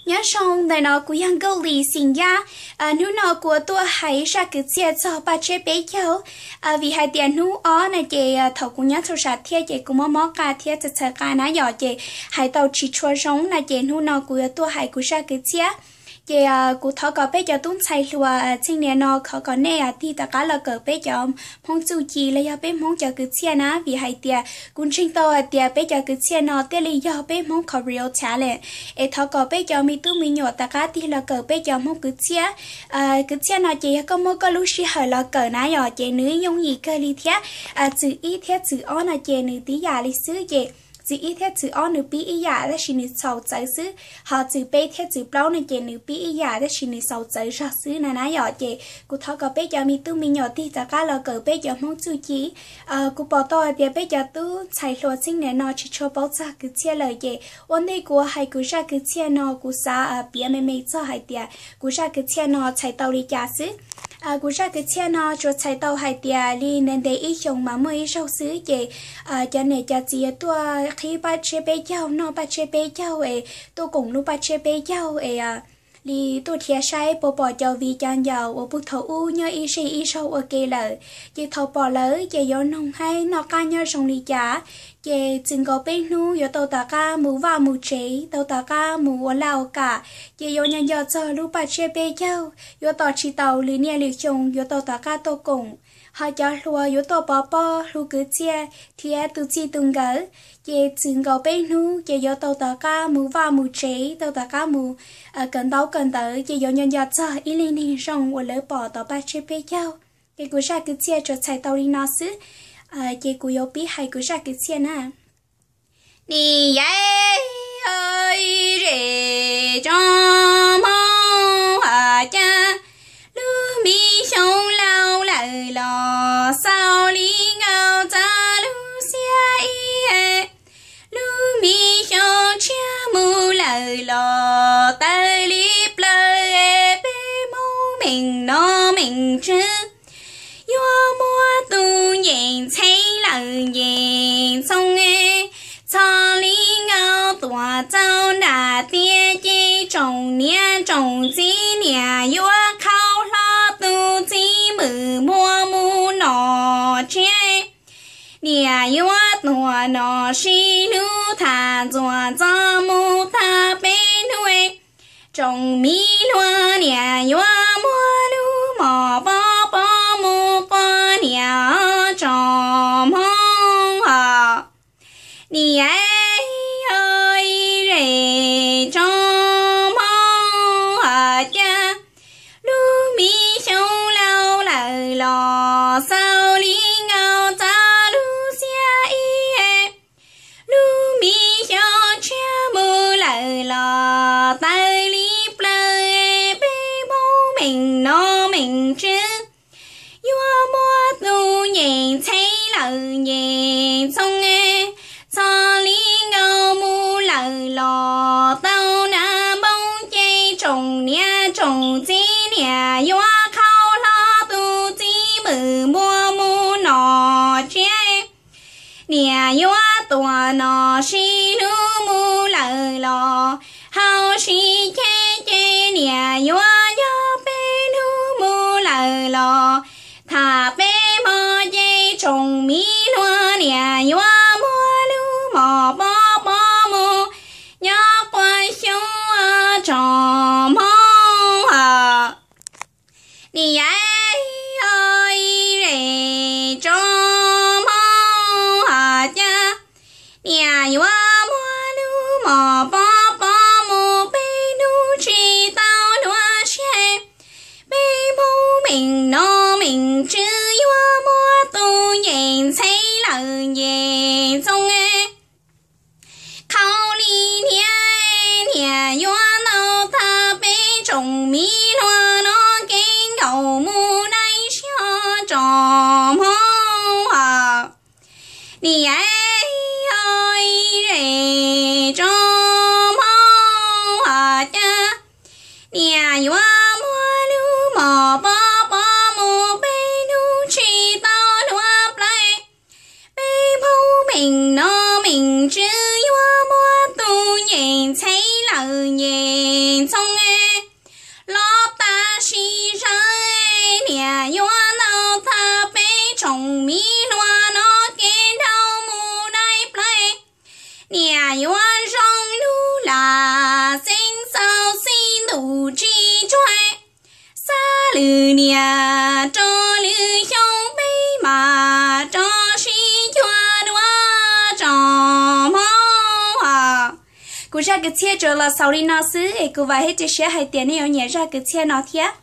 Nyob zoo, ntawm no kuv yog Nkauj Lis xeem Yaj. Hnub no kuv yuav tuaj hais zaj kwv txhiaj txog Paj Tshiab Peb Caug. Vim hais tias hnub ob no ces thaum kuv nyob txhua sam thiaj ces kuv mob mob qa thiab txhaws txhaws qa na yom, ces hais tau tsis tshua zoo no ces hnub no kuv yuav tuaj hais kuv zaj kwv txhiaj. Ces kuv thov kom peb cov tub ntxhais hluas txheej niam no thov kom nej tig rov qab los kawm peb cov Hmoob txuj ci los yog peb Hmoob cov kwv txhiaj na, vim hais tias kuv ntseeg tau hais tias peb cov kwv txhiaj no thiaj li yog peb Hmoob qhov real talent. Es thov kom peb cov me tub me nyuam rov qab tig los kawm peb cov Hmoob kwv txhiaj. Kwv txhiaj no ces yog koj muaj koj lub sij hawm los kawm na yom, ces nws yooj yim kawg li thiab. Txwm ib thiab txwm ob no ces nws tib yam li xwb, ces txwm ib thiab txwm ob nws pib ib yam tab sis nws xaus txawv xwb, ho txwm peb thiab txwm plaub no ces nws pib ib yam tab sis nws xaus txawv zog xwb na na yom. Ces kuv thov kom peb cov me tub me nyuam tig rov qab los kawm peb cov Hmoob txuj ci. Kuv pom tau hais tias peb cov tub ntxhais hluas txheej niam no tsis tshua paub txog kwv txhiaj lawm, ces ua ntej kuv hais kuv zaj kwv txhiaj no kuv xav piav me me txog hais tias kuv zaj kwv txhiaj no txhais tau li cas xwb. Kuv zaj kwv txhiaj no tsuas txhais tau hais tias li ntev ntev ib xyoos mas muaj ib zaug xwb, ces cov niam cov txiv yuav tuaj qhib Paj Tshiab Peb Caug, noj Paj Tshiab Peb Caug es tuaj koom lub Paj Tshiab Peb Caug es li tuaj dhia saib puas pom cov viv cov ncaus uas puag thaum ub nyob ib zej ib zaug ua ke lawm. Ces thaum pom lawm ces yuav noog saib noj qab nyob zoo li cas. Ces txwm nkaus peb hnub yuav tau tom qab mus vaj mus tsev, tau tom qab mus ua laj ua kam, ces yuav nco nco txog lub Paj Tshiab Peb Caug, yuav tos tsis tau lwm niaj lwm xyoo yuav tau tom qab tuaj koom. Ho cov hluas yuav tuaj pov pob hlub kwv txhiaj thiab tu txij tu nkawm. Ces txwm nkaus peb hnub ces yuav tau tom qab mus vaj mus tsev, tau tom qab mus kawm ntaub kawm ntawv, ces yuav nco nco txog ib leej neeg zoo uas lawv pom tom Paj Tshiab Peb Caug. Ces kuv zaj kwv txhiaj tsuas txhais tau li no xwb. Ces kuv yuav pib hais kuv zaj kwv txhiaj na. Nim yaib ib zej tsoom Hmoob hais tias, lub me xyoo laus lawm los xaus li nkaus txog lub xiab ib. Lub me xyoo tshiab mus lawm los tawv li plaws, peb Hmoob meem nom meem tswv yuav muab tus nyeem ntxhee lawm nyeem ntxhoo. Txog li nkaus tuaj txog nram tiaj ces tsoom niam tsoom txiv niam yuav khau hlo tus txiv mwm muab mus nom tsiab. Niam yuav tuaj nom sib hlub tham ntxuav ntxov mus tag peb hnub. Tsoom mi hluas niam yuav muab lub mom pob pob mus quas niam tsoom Hmoob hos. Nim yaib ib zej tsoom Hmoob hais tias, lub me xyoo laus lawm los xaus li nkaus txog lub xiab ib. Lub me xyoo tshiab mus lawm los tawv li plaws, peb Hmoob meem nom meem tswv yuav muab tus nyeem ntxhee lawm nyeem ntxhoo. Txog li nkaus mus lawm los tau nag npoo ces tsoom niam tsoom txiv niam yuav khau hlo tus txiv mwm muab mus nom tsiab. Niam yuav tuaj nom sib hlub mus lawm los hauv sib ceg ces niam yuav nyob peb hnub mus lawm los tham peb hmo ces tsoom mi hluas niam yuav muab lub mom pob pob mus nyob quas xyoo tsoom Hmoob hos. Nim yaib ib zej tsoom Hmoob hais tias, niam yuav muab lub mom pob pob mus peb hnub tsis tau hlua siab. Peb Hmoob meem nom meem tswv yuav muab tus nyeem ntxhee lawm nyeem ntxhoo. Qhov li niam, niam yuav ntaus tag peb tsoom mi hluas no kev nkaum mus dai siab tsoom Hmoob hos. Nim yaib ib zej tsoom Hmoob hais tias, niam yuav muab lub mom pob pob mus peb hnub tsis tau hlua plaws. Peb Hmoob meem nom meem tswv yuav muab tus nyeem ntxhee lawm nyeem yuav zoo lug lam xeeb txaus xib ntuj tsis tsuag, xa lwm niam rua lwm xyoo peb mam rov sib cuag dua tsoom Hmoob. Kuv zaj kwv txhiaj tsuas los xaus li no xwb es kuv vam thiab cia siab hais tias nej yuav nyiam zaj kwv txhiaj no thiab.